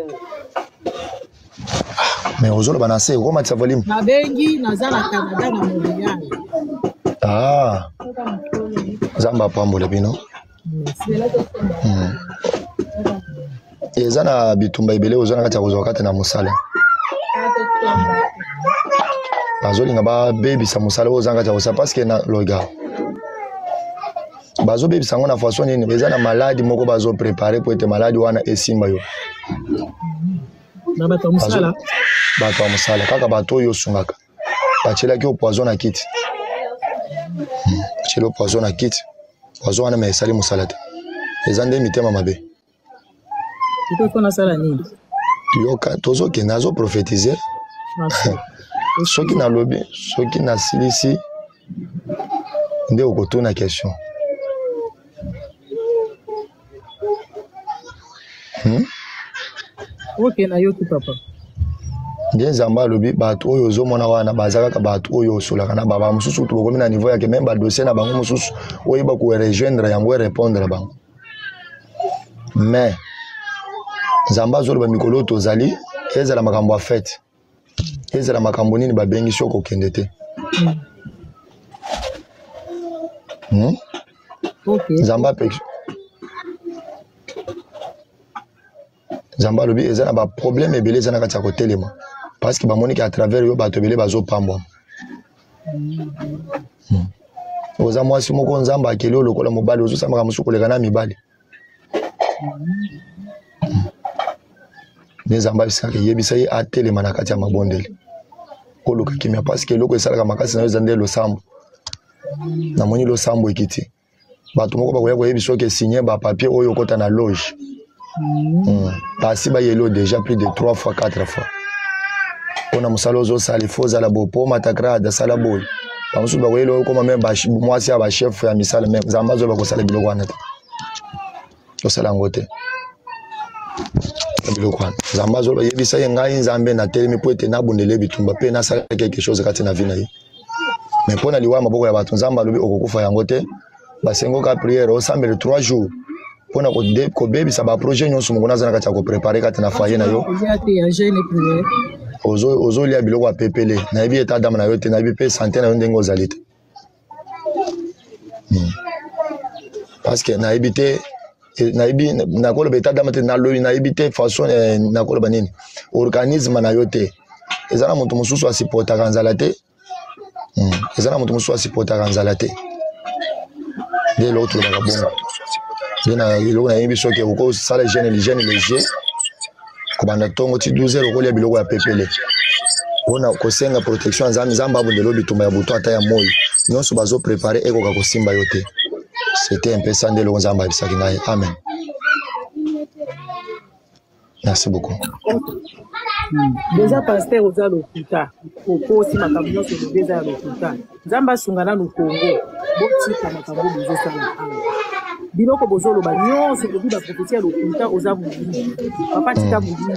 Montréal. Mais ozoloba na se okomatisa volume. Nabengi naza na Canada na Montréal. Ah. Nzambe apambola bino. Eza na bitumba ebele oza na kati ya kozwa kati na mosala. Bazolinga babebisa mosala oyo oza na kati ya kosala parce que na loga bazobebisa yango na façon nini? Eza na maladi moko bazoprepare mpo ete maladi wana esimba yo. Na bato ya mosala, bato ya mosala kaka bato oyo osungaka batielaki yo poison na kiti, batieli yo poison na kiti, poison wana me esali mosala te, eza nde mitema mabe. Nasala nini? Yoka, tozokende, azoprofetize. Soki nalobi, soki nasilisi nde okotuna question. Ok, nayoki papa. Nde Nzambe alobi bato oyo ozomona wana baza kaka bato oyo osolaka na baba mosusu, kutu bokomi na niveau yake meme badossier na bango mosusu oyeba korejoindre yango, erépondre bango. Mais Nzambe azoloba mikolo oyo tozali, ezala makambo ya fete, ezala makambo nini, babengi soki okende te. Nzambe apeki, Nzambe alobi eza na baproblème ebele eza na kati ya kotelema parce que bamoni ke à travers yo bato ebele bazopambwama. Oza mwasi moko Nzambe akeli oyo lokola mobali, ozosamaka mosusu koleka na mibali. Nde Nzambe abisaka, eyebisa ye atelema na kati ya mabondeli, oluka kimia parce que eloko esalaka makasi na yo eza nde losambo. Namoni losambo ekiti, bato moko bakoya koyebi soki esigne bapapier oyo okota na loge. Basi bayeli oyo déjà plus de 3 fois, 4 fois mpona mosala ozosala, ifo ozala boye po omata grade, asala boye. Bamosusu bakoyeli oyo okoma me mwasi ya bachef ya misala. Me Nzambe azoba kosala biloko wana te, tosala yango te biloko wana. Nzambe azoloba, yebisa ye ngai Nzambe natelemi mpo ete nabundela ye bitumba mpe nasala quelque chose kati na vie na ye. Mais mpo na liwa ya maboko ya bato, Nzambe alobi okokufa yango te. Basengoka priere, osambele 3 jours mpona kobebisa baprojet nyonso moko naza na kati ya koprepare kati na foyer na yo. Ozolia biloko ya pepele, nayebi eta dame na yo te, nayebi mpe sante na yo ndenge ozali te. Parce que nayebi te, nayebi nakoloba eta dame te, nalobi nayebi te façon nakoloba nini organisme na yo te. Eza na moto mosusu asupportaka nzala te. Eza na moto mosusu asupportaka nzala te. Nde eloko tolobaka bongo, nde na eloko nayebi soki okosala jeûne, jeûne léger, kobanda ntongo ti 12 heures, okolia biloko ya pepele mpona kosenga protection ya Nzambe. Nzambe abundela bitumba ya butu ata ya moi nyonso bazoprepare ekoka kosimba yo te. C'était un peu ça nde eloko Nzambe ayebisaki ngai. Amen, merci beaucoup. Déjà pasteur, oza lokuta, okosi, makambo nyonso olobi eza ya lokuta. Nzambe asunga nanu Kongo. Botika makambo bozosala awa, biloko bozoloba nyonso, olobi baprophétie ya lokuta. Oza molimo papa, tika molimo.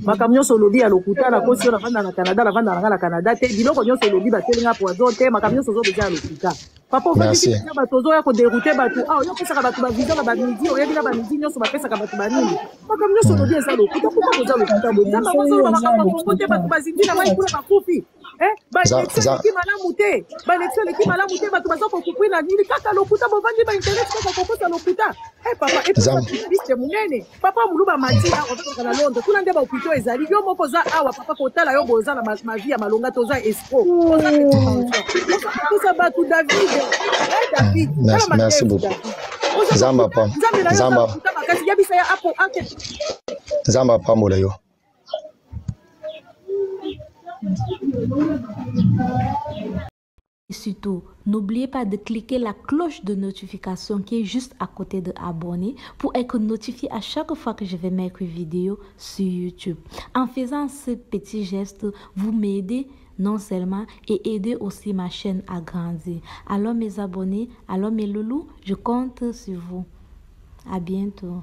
Makambo nyonso olobi ya lokuta. Nakosi yo, navanda na Canada, navanda nanga na Canada te. Biloko nyonso olobi, batelinga poison te. Makambo nyonso ozoloba eza ya lokuta papa. Ofandisi Merci. bato, ozoya kodérouter bato awa. Yo opesaka bato bavisa na bamidi, oyebi na bamidi nyonso bapesaka bato banini. Makambo nyonso olobi eza lokuta. Kuka boza lokuta boye? Nzambe azoloba makambo ya Kongo te. Bato bazindi na mai kuna, bakufi. Baélection eleki malamu te, baélection eleki malamu te, bato baza kokupwi na nini? Kaka lokuta, bovandi ba internet kaka kokosa lokuta. Papa, epuis monene papa Moluba mati awa, ozalaka na Londres kuna nde bahôpitaux ezali. Yo moko oza awa papa, kotala yo boye, oza na mavie ya malonga te, oza escroc, oza kokosa bato. David, David. Merci beaucoup. Nzambe apa Nzambe na yo Nzambe lokuta makasi. Yebisa ya apo ake. Nzambe apambola yo. Et surtout, n'oubliez pas de cliquer la cloche de notification qui est juste à côté de abonner pour être notifié à chaque fois que je vais mettre une vidéo sur YouTube. En faisant ce petit geste, vous m'aidez non seulement et aidez aussi ma chaîne à grandir. Alors mes abonnés, alors mes loulous, je compte sur vous. À bientôt.